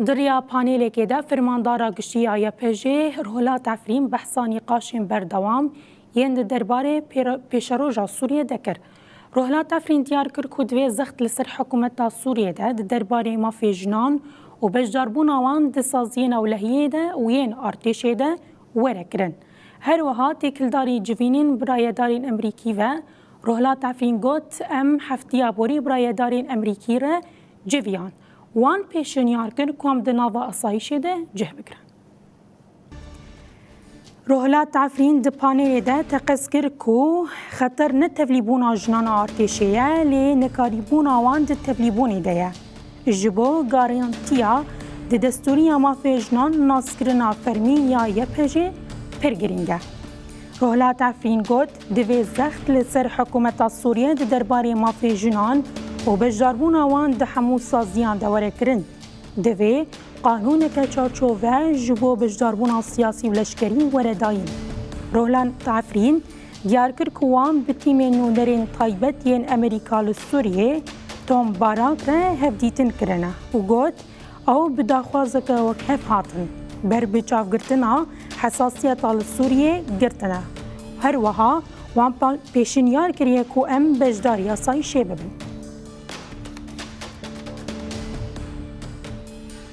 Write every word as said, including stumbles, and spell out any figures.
Di riya panelekê de Fermandara Giştî ya Y P G, Rohla Tefrîn, behsa nîqaşên berdewam yên di derbarê pêra-, pêşeroja Sûriyê de kir. Rohla Tefrîn diyar kir ku divê zext li ser hikûmeta Sûriyê de di derbarê mafê jinan û beşdarbûna wan di saziyên ewlehiyê de û yên artêşê de were kirin. Her wiha têkildarî civînên birayedarên Emerîkî ve Rohla Tefrîn got, em heftiya borî birayedarên Emerîkî re civiyan. Wan pêşinyar kir ku em di nava asayîşê de cih bigirin. Rohla Tefrîn di panelê de teqez kir ku xeter ne tevlîbûna jinan a artêşê ye, lê nekarîbûna wan di tevlîbûnê de ye. Ji bo garantiya di destûriya mafê jinan naskirina fermî ya Y P G pir girîng e. Rohla Tefrîn got, divê zext li ser hikûmeta Sûriyê di derbarê mafê jinan û beşdarbûna wan di hemû saziyan de were kirin. Divê qanûneke çarçove ji bo beşdarbûna siyasî û leşkerî were dayîn. Rohla Tefrîn diyar kir ku wan bi tîmên nûnerên taybet yên Amerîka li Sûriyê Tom Barak re hevdîtin kirine û got, ew bi daxwazeke wekhev hatin ber bi çavgirtina hesasiyeta li Sûriyê girtine. Her wiha wan pa-, pêşinyar kiriye ku em beşdarî asayîşê bibin.